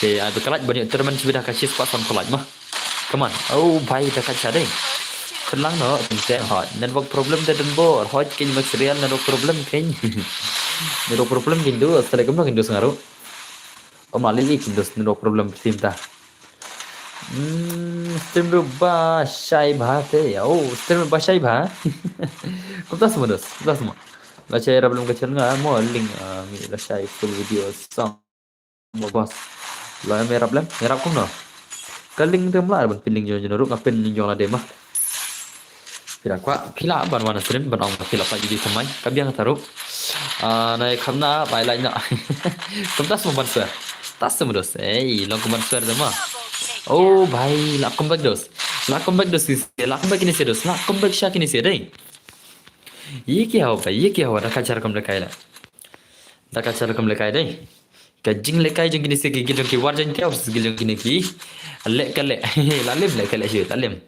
Te, ah, ba ka lait ban ïoh tournament shibit ha ka shispah sanphew lait ma. Come on. Oh, bhai, da ka sha dei. Kynlang noh, teng teng hot. Network problem te don bor. Hot kin material network problem kin. Network problem kin dos, tale kumno kin dos nga ruh. Om la lili kin dos network problem team ta. Hmm, stream ruh ba shai bha te. Oh, stream ruh ba shai bha. Kumta semua dos, kumta semua. La shai rap lem ka channel nga mo link, ah, mi la shai full video song. Mo boss. La me rap lem, me rap kumno. Ka link te mla ban pin link jong jong ruh, nga pin link jong la de ma. Phi la kwah, phi la ban wan stream, ban ong phi la pat judi thymmai. Ka biang ta ruh. Ah, nai kham na, bai lai na. Kumta semua ban swear. Ta semua dos. Ei, long kum ban swear de ma. Oh, bhai, la comeback dos. La comeback dos kine se, la comeback kine se dos. La comeback sha kine se dei. Ye kya hua bhai, ye kya hua, da ka char kam lekai la. Da ka char kam lekai dei. Ka jinglehkai jong kine se ki guild jong ki War Jaiñtia versus guild jong kine ki Lehkai Leh. La lem Lehkai Leh shibit, la lem.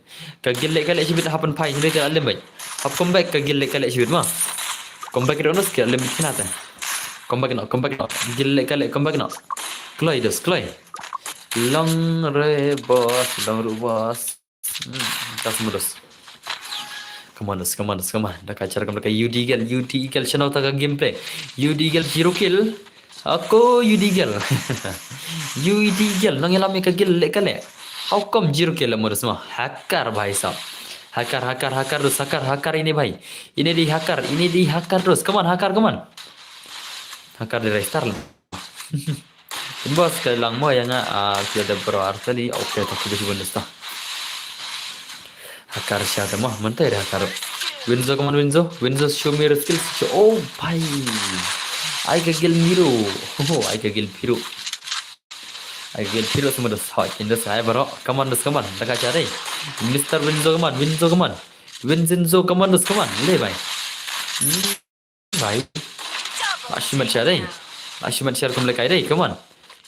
Ka guild Lehkai Leh shibit hap ban phai, hynrei te la lem beit. Hap comeback ka guild Lehkai Leh shibit ma. Comeback ro nos ki la lem beit kine te. Comeback noh, comeback noh. Guild Lehkai Leh comeback noh. Kloi dos, kloi. Long re boss, long ruh boss. Hmm, tas mudos. Come on, dos, come on, dos, come on. Da ka char kam da ka U D Eagle, U D Eagle, chano ta ka gameplay. U D Eagle zero kill. Ako U D girl. U D girl, nang ïalam ïa ka guild leh ka leh. How come zero kill mo dos ma? Hacker bhai sab. Hacker, hacker, hacker dos, hacker, hacker ine bhai. Ine dei hacker, ine dei hacker dos. Come on, hacker, come on. Hacker dei Rai Star la. Boss ka lang mo ïa nga, ah, ki da bro artali, okay, to khublei shibun dos ta. Hacker sha ta mo, mynta ïa hacker. Winzo, come on, Winzo. Winzo, show me your skills. Show, oh, bhai. Ai ka guild Miro. Oh, ai ka guild Piro. Ai ka guild Piro semua dos hot. Kin dos ai bro. Come on, dos, come on. Da ka cha dei. Mister Winzo, come on. Winzo, come on. Winzo, come on, dos, come on. Le bhai. Hmm, bhai. Ashimat cha dei. Ashimat cha kum le kai dei. Come on.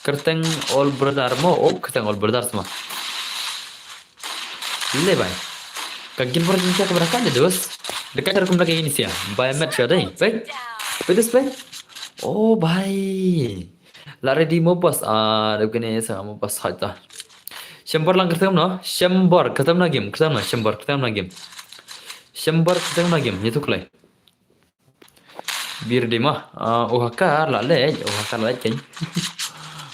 Kyrteng All Brother mo. Oh, kyrteng All Brothers mo. Le bhai. Ka guild war jingtia ka barakat de dos. Dekat kum lagi ini sia. Bhai mat cha dei. Bhai. Bhai dos bhai. Oh bhai. La ready mo boss. Ah, de kene sa mo boss hot ta. Shembor lang kyrteng no. Shembor kyrteng na game. Kyrteng na Shembor kyrteng na game. Shembor kyrteng na game. Itu klai. Bir dei ma. Ah, u hacker la leh, u hacker la leh kein.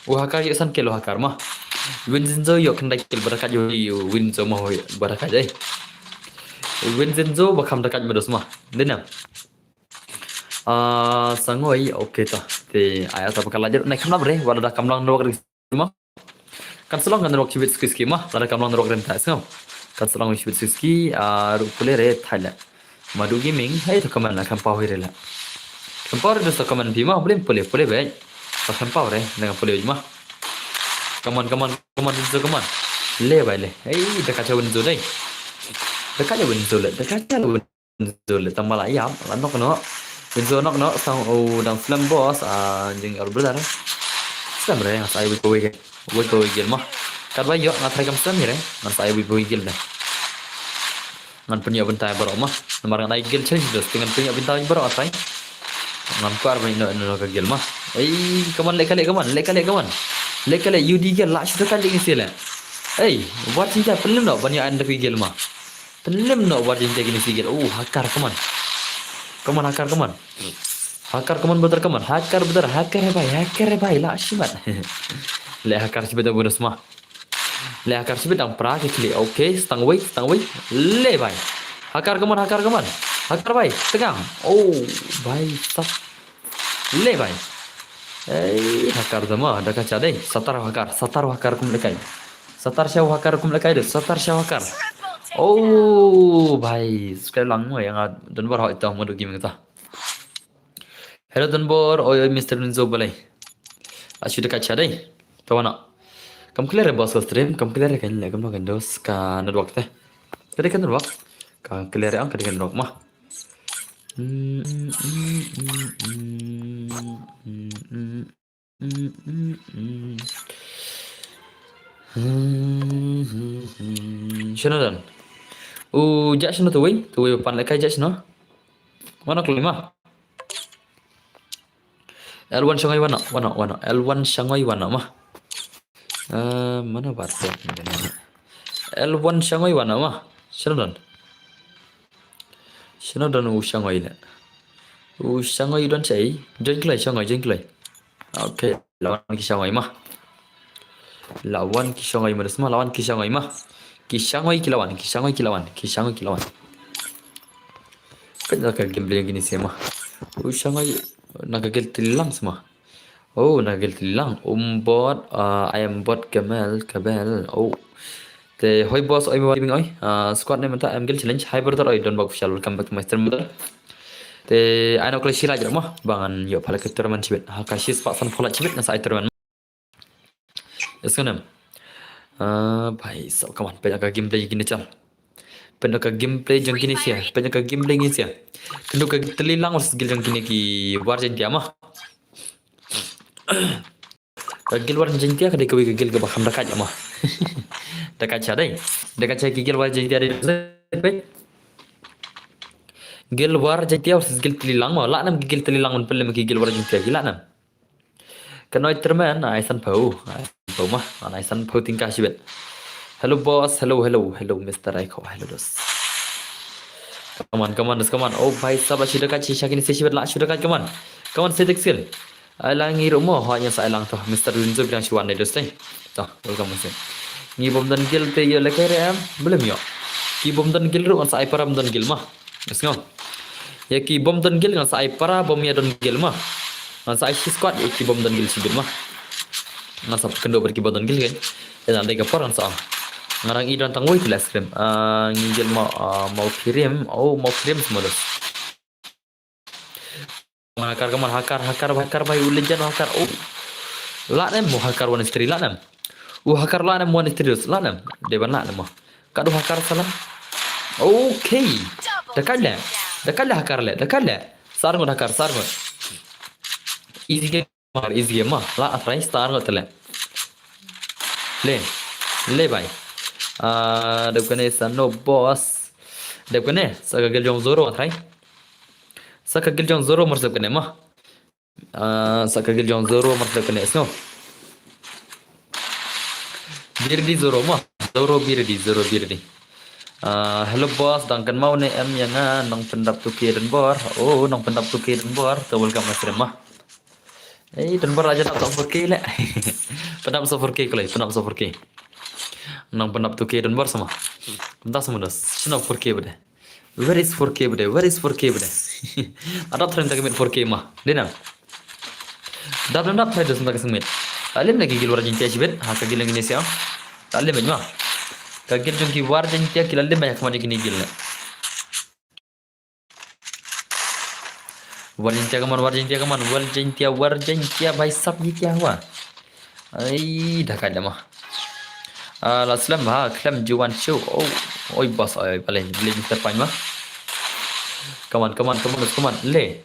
U hacker ïoh san kill u hacker ma. Winzo ïoh khyndai kill barakat ïoh Winzo ma ïoh barakat dei. Winzo ba kham barakat ma dos ma. Dei na. Ah, sangoi, okay ta. Te aya ta bakal la jer nai kham lap re, wala da kam lang network re ma. Kan sa long kan network shibit suki suki ma, lada kam long network rem thai sngam. Kan sa long shibit suki suki, ah, ruh pule re thai le. Madu Gaming, hei to comment la kham paw hi re la. Kham paw re dos to comment phi ma, pule pule pule be. To kham paw re, nang pule ma. Come on, come on, come on, Winzo, come on. Le bhai le. Hei, da ka cha Winzo dei. Da ka cha Winzo le, da ka cha Winzo. Winzo le tang ba la ïap, la nok no. Winzo nok no, sang u dang slem boss, ah, jing All Brother. Slem re, ngan sa ai wei pa wei gel. Wei pa wei gel ma. Kat ba ïoh, nga try kam slem hi re, ngan sa ai wei pa wei gel de. Ngan pynïoh bynta baroh ma. Namar ngan ai gel challenge dos, te ngan pynïoh bynta baroh nga try. Ngan kwah ban ïoh ïoh ka gel ma. Ei, come on, leh ka leh, come on, leh ka leh, come on. Leh ka leh, U D gel, la shu ka leh ngi sih leh. Ei, wat sing ja pynlem noh ban ïoh ai da ka gel ma. Pynlem noh war jingte kine sigel. Oh, hacker, come on. Come on, hacker, come on. Hacker, come on, brother, come on. Hacker, brother, hacker hai bhai, hacker hai bhai, la shimat. Le hacker shibit da bonus ma. Le hacker shibit dang pra ki kli. Okay, stang wei, stang wei. Le bhai. Hacker, come on, hacker, come on. Hacker bhai, tegang. Oh, bhai, stop. Le bhai. Ei, hacker da ma, da ka cha dei. Satar hacker, satar hacker kum lekai. Satar sha hacker kum lekai de, satar sha hacker. Oh, bhai, sekali lang mo yang don bor hoi to mo do game ta. Hello don bor, oi oi Mister Winzo balai. Ashu da ka cha dei. To wana. Kam clear boss stream, kam clear kan le kam kan dos ka network te. Ka dei ka network. Ka clear ang ka dei ka network ma. Shano dan. U jak shano tuwi, tuwi pan lekai jak shano. Mana klima. L one shangoi wana, wana, wana. L one shangoi wana ma. Eh, mana WhatsApp ni wana. L one shangoi wana ma. Shano dan. Shano dan u shangoi le. U shangoi don chai. Join klai shangoi, join klai. Okay, lawan ki shangoi ma. Lawan ki shangoi ma, sma lawan ki shangoi ma. Ki shangoi ki lawan, ki shangoi ki lawan, ki shangoi ki lawan. Kan ka gameplay gini sma. U shangoi na ka gel tilang sma. Oh, na gel tilang. Um bot, uh, I am bot Kamel, Kamel. Oh. Te hoi boss oi mo bing oi. Uh, squad ne menta I am gel challenge. Hi brother oi, don bok official. Welcome back to my stream brother. Te ai no kle shila jero mo. Bangan yo pala ke tournament chibit. Ha ka shis pak san phola chibit na sa ai tournament. Yes kanem. Uh, bhai, so come on. Pena ka gameplay gini chal. Pena ka gameplay jong kini sia. Pena ka gameplay gini sia. Kendo ka teli lang os gil jong kini ki war jong dia ma. Ka gil war jingtia ka dei kawei ka gil kaba kham dakat ïa ma. Dakat sha dei. Dakat sha ki gil war jingtia dei. Gil war jingtia versus gil teli lang ma. La nam ki gil teli lang man pynlem ki gil war jingtia ki la nam. Ka noi termen ai san pau. Ai san pau ma. Ai san pau tingkah shibit. Hello boss, hello, hello, hello Mister Aiko, hello dos. Come on, come on, dos, come on. Oh bhai sab, shu dakat shisha kini se shibit la shu dakat, come on. Come on, se tek sil. Ai lang ngi ruh mo, hooid ngan sa ai lang to. Mister Windsor biang shuan dei dus dei. To, welcome mesti. Ngi bym don guild te ïoh lehkai re em, bym ïoh. Ki bym don guild ruh ngan sa ai para bym don guild mo. Sngew. Ïa ki bym don guild ngan sa ai para bym ïa don guild mo. Ngan sa ai shi squad ïa ki bym don guild shibit mo. Ngan sa kynduh bad ki bym don guild kan. Ïa dei ka por ngan sa ong. Nga dang i don tang wei te leh stream. Ah, ngi guild mo, ah, mo kirim, oh mo kirim semua dus. Hacker, come on, hacker, hacker, hacker, bhai, u legend, hacker, oh. Lah ne em, mo hacker one is three, lah ne em. U hacker lah ne em, one is three, lah ne em. Dei ban lah ne em, mo. Ka dei hacker salah. Okay. Da kane, da kane hacker leh, da kane. Star ngut hacker, star ngut. Easy game, easy game, mo. Lah, try, star ngut te leh. Le, le bhai. Ah, dep kane sa no boss. Dep kane, sa ka guild jong Zoro, try. Sa ka guild jong Zoro mar sep kane mo. Ah, sa ka guild jong Zoro mar sep kane, so. Birdi Zoro mo. Zoro Birdi, Zoro Birdi. Ah, hello boss, dang kynmaw ne em ïa nga, nongpyndap two K donbor. Oh, nongpyndap two K donbor. To welcome stream mo. Ei, donbor la jan dap sa four K leh. Pyndap sa four K kloi, pyndap sa four K. Nongpyndap two K donbor sa mo. Pyndap sa mo dos. Shano four K bad. Where is four K bad? Where is four K bad? Adap threm ta ka miet four K mo. Dei nang. Dap dap dap threm dos ta ka sngmiet. Alim lagi guild War Jaiñtia shibit. Ha ka guild ngi ne siang. Alim mo. Ka guild jong ki War Jaiñtia ki la lim ïa ka man jong kine guild ne. War Jaiñtia, come on, War Jaiñtia, come on, War Jaiñtia, War Jaiñtia, bhai sab ye kya hua? Ai, da kane mo. Ah, la slem ha, klem juwan shu. Oh, oi boss, oi, bale, bale, Mister Pine mo. Come on, come on, come on, come on, le.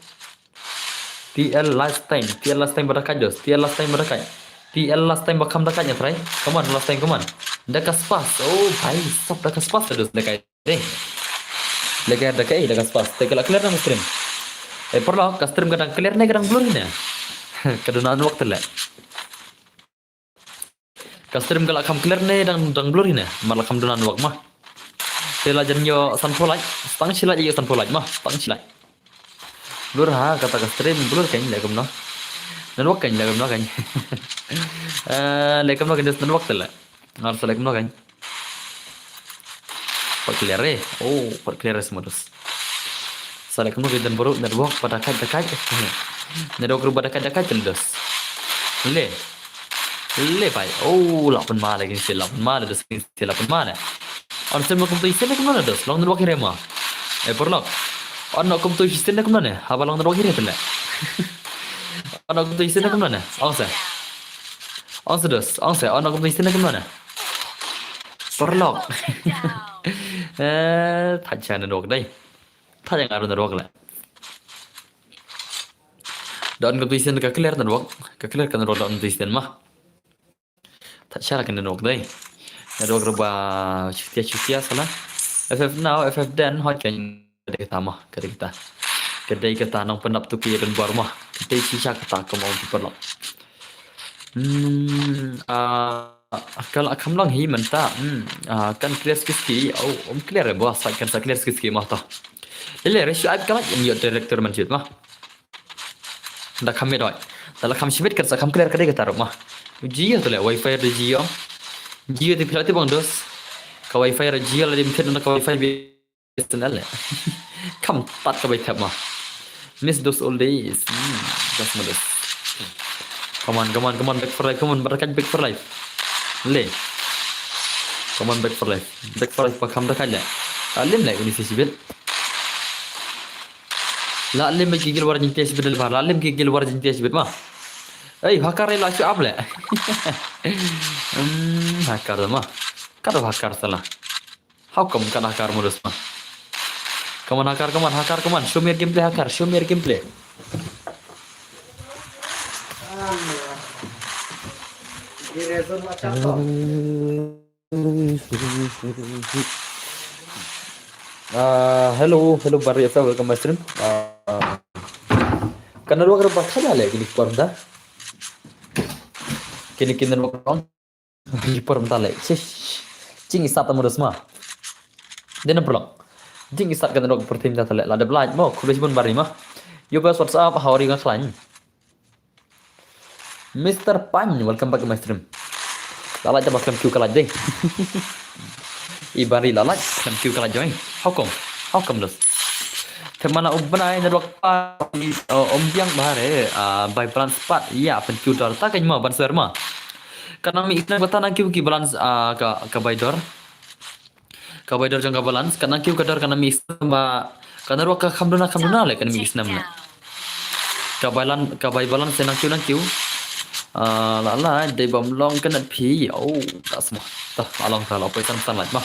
T L last time, T L last time ba da kane dos, T L last time ba da kane. T L last time ba kham da kane, try. Come on, last time, come on. Da ka spas, oh, bhai sab da ka spas dos, da kane. Dei. Lehkai da kaei da ka spas. Te ka la clear na ka stream. Eh, paralok, ka stream ka dang clear ne ka dang blur ne? Ka duna network te leh. Ka stream ka la kham clear ne dang, dang blur ne? Mar la kham duna network mo. Te la jan ïoh sanphew like. Tang shi like ïoh sanphew like mo. Tang shi like. Blur ha, kata ka stream blur kan leh kumno. Network kan leh kumno kan. Eh, leh kumno kan, just network te leh. Ngar sa leh kumno kan. Pat clear eh. Oh, pat clear eh semua dos. Sa leh kumno kan, don baroh network pat da kait da kait. Network ruh pat da kait da kait te leh dos. Le. Le bhai. Oh, la pynma lagi sih, la pynma leh dos, sih la pynma leh. Ong stem kumto isen kumno ne dos, long network hi re mo. Eh, paralok. Ong kumto isen kumno ne, haba long network hi re te leh. Ong kumto isen kumno ne, ong se. Ong se dos, ong se, ong kumto isen kumno ne. Paralok. Eh, thait sha network dei. Thait sha nga ruh network leh. Da ong kumto isen ka clear network, ka clear ka network da ong kumto isen mo. Thait sha la ka network dei. Network ruh ba shutia shutia sala. F F now, F F then, hooid kan ka dei kata mo, ka dei kata. Ka dei kata nongpyndap two K donbor mo. Ka dei shisha kata kumba ong ki paralok. Hmm, ah, ka la kham long hi mynta. Hmm, ah, kan clear skit skit. Oh, um clear eh, boss, kan sa clear skit skit mo to. Lele, ratio app ka la ïoh director man shit mo. Da kham miet oi. Da la kham shibit kan sa kham clear ka dei kata ruh mo. Jio te leh wifi da Jio. Jio te phi la tip bang dos. Ka wifi da Jio la dim thied na ka wifi B S N L leh. Kham pat ka bai thep mo. Miss those old days. Hmm, dos mo dos. Come on, come on, come on, back for life, come on, back for life. Le. Come on, back for life. Back for life, pa kham da kane. Alim leh ini sisi bit. La lem ki guild War Jaiñtia shibit le ba, la lem ki guild War Jaiñtia shibit mo. Ei, hacker la shu ap leh. Hmm, hacker mo. Ka dei hacker sala. How come ka dei hacker modus mo? Come on, hacker, come on, hacker, come on. Show me your gameplay, hacker. Show me your gameplay. Ah, hello, hello, Barry F M, welcome my stream. Ah, ka network ruh ba thait leh kine por mynta. Kine ki network ruh ba thait por mynta leh. Shish. Jingïasat mo dos mo. Dei na paralok. Jingïasat ka network por mynta leh. La dep light mo, khublei shibun Barry mo. Yo boss, what's up? How are you, nga khlaiñ? Mister Pan, welcome back to my stream. La like te ba khlem kiew ka like dei. I Bari la like, khlem kiew ka like jong i. How come? How come, dos? Te mana u bnai na dok pa, uh, ym biang bha re, uh, bai balance pat. Ïa, pynkiew dor ta kein ma ban swer ma. Ka nang mih snem kata nang kiew ki balance, uh, ka, ka bai dor. Ka bai dor jong ka balance, ka nang kiew ka dor ka nang mih snem ba, ka na ruh ka kham duna, kham duna le, ka nang mih snem le. Ka bai lan, ka bai balance nang kiew, nang kiew. Ah, la la, dei bym long ka net phi. Oh, ta sma. Ta, la long ta, la poi san san like ma.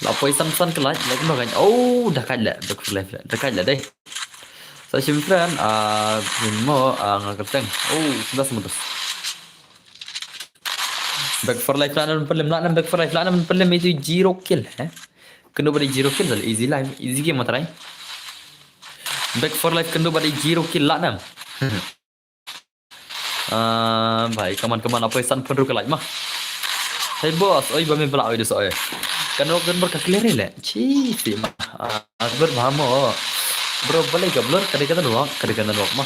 La poi san san ka like, like ma kan. Oh, da kait le, back for life le. Da kait le dei. Sa shim friend, ah, mo, ah, nga kyrteng. Oh, da sma, dos. Back for life la nam pynlem, la nam back for life la nam pynlem itu zero kill, eh. Kynduh ba dei zero kill, easy life, easy game ma trai. Back for life kynduh ba dei zero kill la nam. Ah, bhai, come on, come on, la poi san pynru ka like ma. Hey boss, oi ba me bla oi dus oi. Kan rok kan ber ka clear le. Chi, si ma. Ah, ber ba mo. Bro, balei ka blur, ka dei ka network, ka dei ka network ma.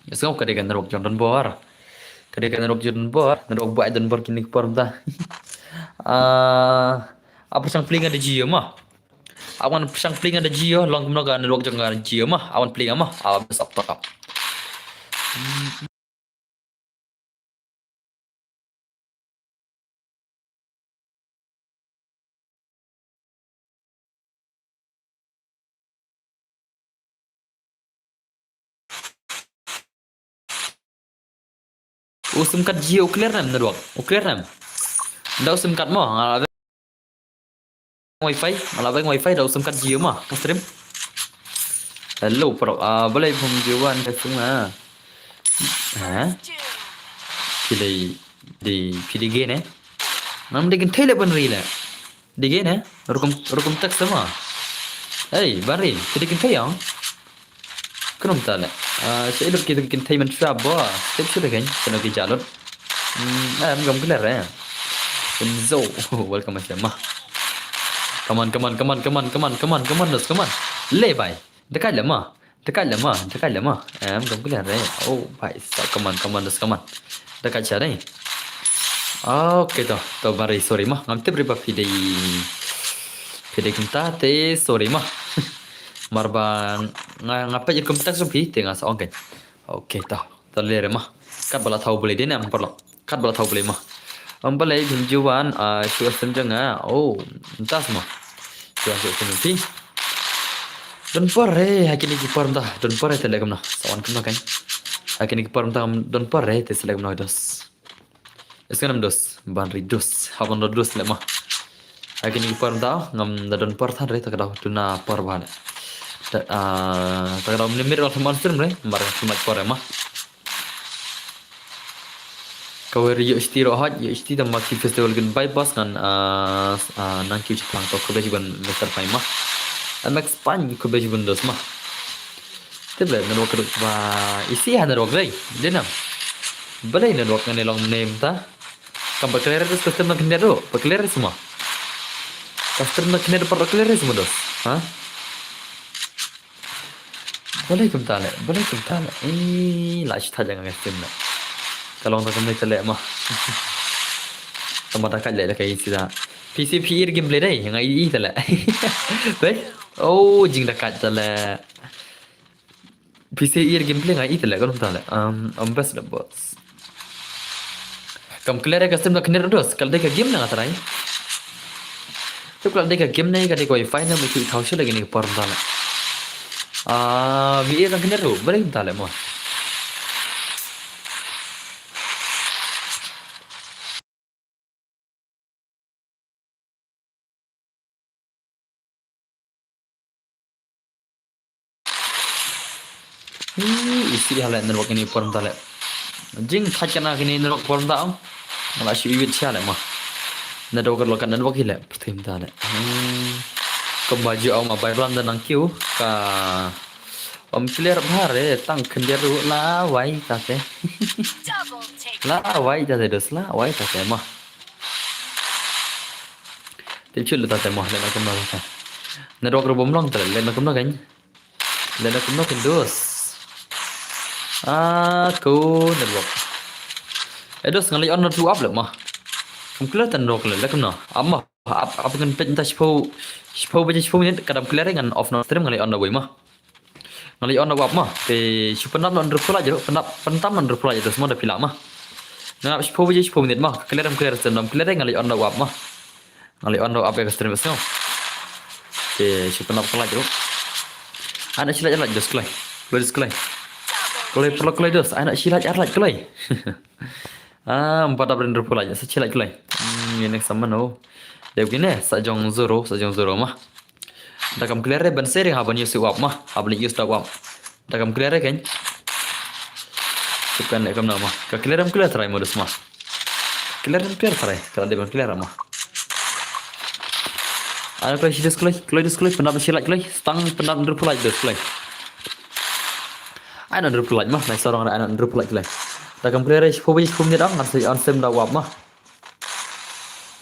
Ïa, sngew ka dei ka network jong donbor. Ka dei ka network jong donbor. Network ba ai donbor kine ki por mynta. Ah, a pyrshang plie nga da Jio ma. A wan pyrshang plie nga da Jio, long kumno ka network jong nga da Jio ma. A wan plie nga ma. A bes up top up. U sim card Jio u clear nem network. U clear nem. Da u sim card mo. Nga la wifi, nga la wifi da u sim card Jio ma. Ka stream. Hello, pro. Ah, balei phone Jio wan ka stream ah. Ha? Phi dei, dei, phi dei gen eh? Ngam dei kynthei le ban ri le. Dei gen eh? Rukom, rukom text ma. Hey, ban ri, phi dei kynthei ong? Kynum ta le. Ah, sa i lut ki kynthei man sha ba. Tip shu dei gen, kano ki jalut. Hmm, eh, ngam kler eh. Enzo, welcome ma. Come on, come on, come on, come on, come on, come on, come on, dos, come on. Le bai. Dekat le ma. Dekat le ma, dekat le ma. Em, kam kule re. Oh, bhai, sa, come on, come on, just come on. Dekat sha re. Okay, to, to, bari, sorry ma. Ngam tip re ba phi dei, phi dei kumta te, sorry ma. Mar ba nga, nga peit kumta sha phi te nga sa ong kein. Okay, to. Ta le re ma. Kat ba la thaw bule dei ne em paralok. Kat ba la thaw bule ma. Ym balei jum juan, ah, shu asem jong nga. Oh, ntas ma. Shu asem jong ti. Don por re, ha kine ki por mynta. Don por re te leh kumno. Sa wan kumno kein. Ha kine ki por mynta don por re te sa leh kumno dos. Is ngam dos, ban ri dos. Haban do dos leh ma. Ha kine ki por mynta, ngam da don por than re ta ka dau duna por ba ne. Ta, ah, ta ka dau minit minit wan stream re, mar ngam por re ma. Kawei ri ïoh shti ro haj, ïoh shti da ma ki festival kin bai bas ngan, ah, ah, nang ki chipang to khublei shibun Mister Pai ma. M X Pan khublei shibun dos ma. Te ble network ba isi ha network dei. Dei nam. Balei network ngane long nem ta. Kam ba clear dos custom na kine ro, ba clear semua. Custom na kine ro, ba clear semua dos. Ha? Balei kumta le, balei kumta le. Eh, la shi tha jang ngai sim le. Ka long ta kumne ta le ma. Tama ta ka le la ka isi da. P C P ir gameplay dei, ngai i ta le. Dei. Oh, jing da ka ta le. P C ir gameplay ngai i ta le, ka long ta le. Um, um best da boss. Kam clear ka stream da kine dos, kal dei ka game na nga trai. Tu kal dei ka game ne, ka dei ka wifi na, mesti tahu sila gini ka por dale. Ah, V A kan kine ru, balik dale mo. Hi, isi ha le network ini por mynta le. Jing thaj kana kini network por mynta ong. Nga la shu iwit sha le ma. Network lo kan network hi le. Pyrthei mynta le. Hmm. Kumba ju ong ma bai ran da nang kiew ka. Ym clear bha re tang khyndiat ruh la wai ta te. La wai ta te dos la wai ta te ma. Te chut le ta te ma le na kumno ta. Network ruh bym long ta le na kumno kan. Lada kumno kin dos. Ah, ko network. Eh, dos, nga leit on na tu app le ma. Kam clear ten rok le, le kam na. Am ma, app, app ngan peit nta shiphew, shiphew baje shiphew minit, ka dam clear ngan off na stream, nga leit on da wei ma. Nga leit on da app ma. Te shu pynap na under pula jero, pynap, pyntam na under pula jero, semua da pila ma. Nga ap shiphew baje shiphew minit ma, ka clear em clear, stream dam clear, nga leit on da app ma. Nga leit on da app ïa ka stream sngew. Te shu pynap ka light jero. Ai na shi light, light dos kloi. Kloi dos kloi. Kloi pula kloi dos. Ai na shi light, light kloi. Ah, empat dap rin rupu light. Sa shi light kloi. Hmm, ini sama no. Dep kine, sa jong zero, sa jong zero ma. Da kam clear re ban sharing ha ban use app ma. Ha ban use da app. Da kam clear re kan. Tukan ne kam na ma. Ka clear em clear try modus ma. Clear em clear try. Ka dep em clear ma. Ai na kloi shi dos kloi, kloi dos kloi, pynap shi light kloi. Stang pynap under pula dos kloi. Ai na under pula ma, na sorong ai na under pula kloi. Da kam clear re shiphew baje shiphew minit ang, ngan sa on stream da app ma.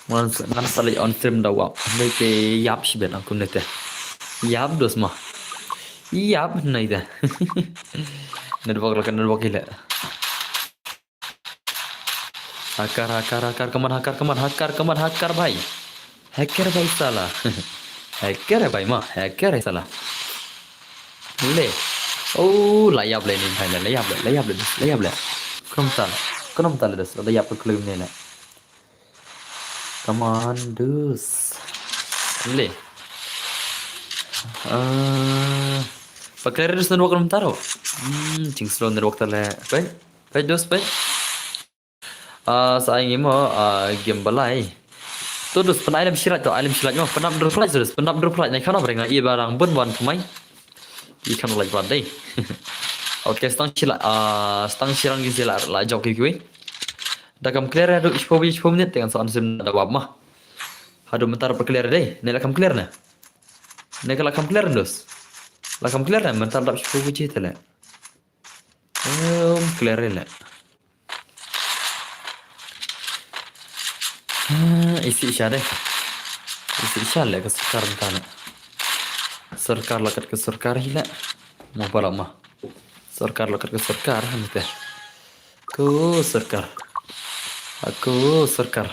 Ngan sa, ngan sa leit on stream da app. Nai te ïap shibit ang kumne te. Ïap dos ma. Ïap nai te. Network la ka network hi le. Hacker, hacker, hacker, kaman hacker, kaman hacker, kaman hacker bhai. Hacker bhai sala. Hacker bhai ma, hacker sala. Le. Oh, la ïap le ni bhai le, la ïap le, la ïap le, la ïap le. Krum tal. Krum tal dos, la ïap kloi ne le. Come on, dus. Le. Ah, pa clear dus network rum taro. Hmm, jing slow network tale. Peit, peit dus, peit. Ah, sa ai ngi mo, ah, game balai. To dus pynai lem shi light to, ai lem shi light mo. Pynap dur light dus, pynap dur light nai khana brenga i barang bun wan pynmai. I khana light wan dei. Okay, stang shi light, ah, stang shi rang gi shi light la jok ki kiwi. Da kam clear haduh shiphew, shiphew minit te ngan sa on stream da app ma. Haduh mynta ruh pa clear dei. Ne la kam clear ne. Ne ka la kam clear ne dos. La kam clear ne mynta dap shiphew baje te le. Em, clear le. Ah, isih sha dei. Isih sha le ka sorkar mynta ne. Sorkar la kat ka sorkar hi le. Mo pala ma. Sorkar la kat ka sorkar mynta. Ko sorkar. Ako sorkar.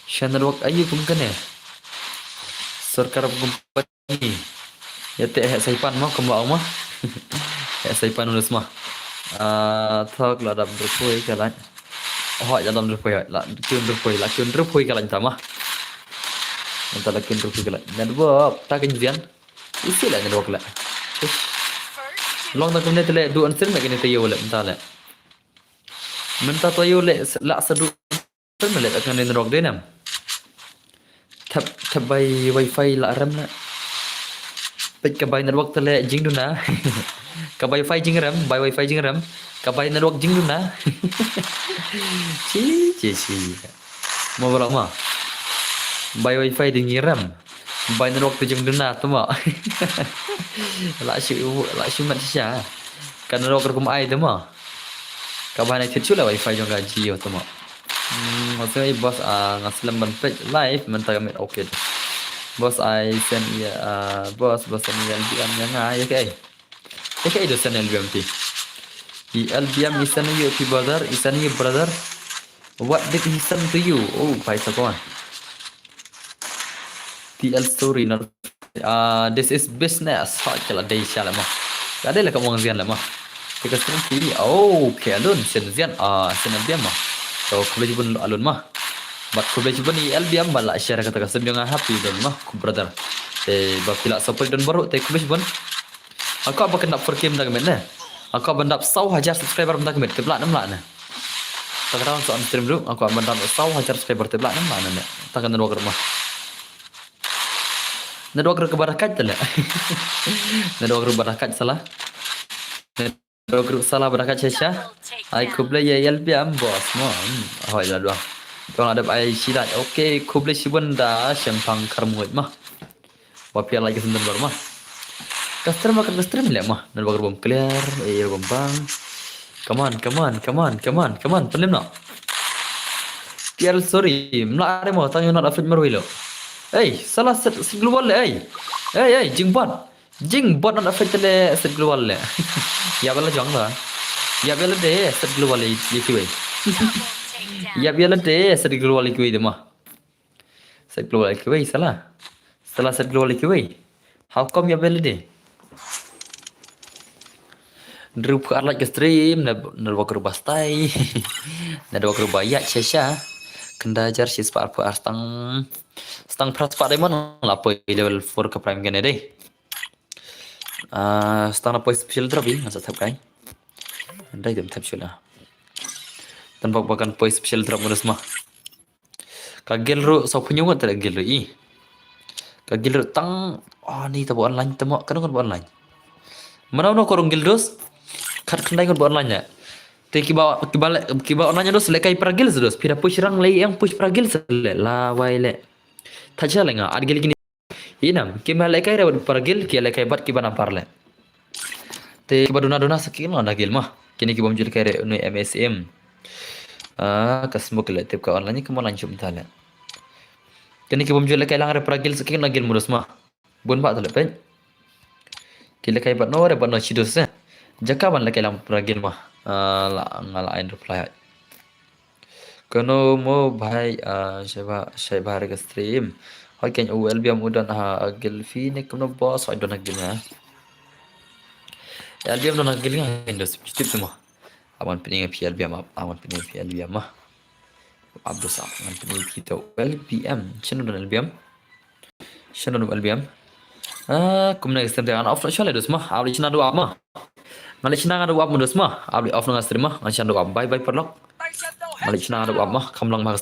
Sha network ayu kum kane. Sorkar kum Ïa te heh saipan ma kumba ong ma. Heh saipan ulus ma. Ah, thok la dap drupoi ka la. Hoi la dap drupoi, la kyun drupoi, la kyun drupoi ka la ta ma. Mynta la kyun drupoi ka la. Network ta ka njian. Isi la network la. Long ta kumne te le du an sir me kene te yo le mynta le. Mynta to yo le la sa du Tang le ka network de nam. Tap, tap bai wifi la rem le. Peit ka bai network te le jingduna. Ka bai wifi jingrem, bai wifi jingrem. Ka bai network jingduna. Chi, chi, chi. Mo ba la ma. Bai wifi jingrem. Bai network te jingduna te ma. La shu, la shu mat sha. Ka network rukom ai te ma. Ka bai na thit shu la wifi jong ka Jio te ma. Hmm, maksud ai boss, ah, nga slem ban peit live mynta ka met, okay. Boss, I send you, ah, boss, boss send you L B M ïa nga, ïa kaei? Ïa kaei da send L B M te? I L B M i send ïa u te brother, i send ïa u brother. What did he send to you? Oh, paisa kawan. T L story not, ah, this is business. Ha, ka la dei sha la ma. Ka dei la ka mong zian la ma. Te ka stream T V. Oh, okay, alun send zian. Ah, send L B M ma. So, khublei shibun alun ma. Bad khublei shibun i L B M ba la share kata ka stream jong nga, happy don ma, ku brother. Te ba phi la support don baroh te khublei shibun. Nga kwah ba kynda four K mynta ka met ne. Nga kwah ban dap saw hajar subscriber mynta ka met, te phi lah ne em lah ne. Ta ka daw sa on stream ruh, nga kwah ban dap saw hajar subscriber, te phi lah ne em lah ne. Ta ka network ruh ma. Network ruh ka ba da kat te le. Network ruh ba da kat sala. Network ruh sala ba da kat sha sha. Ai khublei ïa L B M boss mo. Hmm, hoi la dua. Tong la dep ai shi light. Okay, khublei shibun da shempang kharmuit ma. Ba phi la like sendon bar ma. Ka stream ma, ka stream le ma. Network ruh bam clear, eh, ruh bam bang. Come on, come on, come on, come on, come on. Pynlem noh. T L sorry, mla re mo, tang ïa not affect marwei lo. Ei, sala set, set global le, ei. Ei, ei, jingbot. Jingbot not affect le, set global le. Ïa ba la jong ba. Ïap ïa lade, set global ïa kiwei. Ïap ïa lade, set global ïa kiwei de ma. Set global ïa kiwei, salah. Salah set global ïa kiwei. How come ïap ïa lade? Ruh pha ar like stream, na na ba kru ba stai. Na ba kru ba ïa sha sha. Kynda jar shi spah pha ar stang. Stang phra spah diamond la poi level four ka prime kane dei. Ah, stang na poi special drop i, ngan sa thep kai. Ndai dem thep shula. Tan bok bakan poi special drop mudus ma. Ka gil ruh saw pynyu ngat ka gil ruh i. Ka gil ruh tang, oh ni ta ba online ta ma, ka ngan ba online. Mana no korong gil dus. Khat khyndai ngan ba online ya. Te kiba kiba le- kiba online dus lekai para gil dus. Phi da push rang lei yang push para gil se le la wai le. Thacha le nga ad gil kini. Inam, ki ma lekai re bad para gil, ki lekai bad kiba nampar le. Te kiba duna duna sa ki no na gil ma. Kini ki bom jul kai re nu M S M. Ah, ka smoke le tip ka online ki mo lan chum ta le. Kini ki bom jul kai lang re para gil sa ki na gil mudus ma. Bun ba ta le pen. Ki lekai bad no re bad no chidus se. Jaka ban lekai lang para gil ma. Ah, la nga la ain reply. Kano mo bhai, ah, shaiba shaiba re ka stream. Hoi ken u L B M u don ha gil phi ne kano boss hoi don ha gil nga. L B M don ha gil nga Windows tip mo. Awan pini phi L B M ap, awan pini phi L B M ma. Abdus awan pini phi to L B M. Chino don L B M. Shan don L B M. Ah, kumne ka stream te ngan off shole dus ma. Abli china do ap ma. Ngan le china ngan do ap ma dus ma. Abli off ngan stream ma. Ngan shan do ap. Bye bye paralok. Ngan le china ngan do ap ma. Kam lang ma ka stream.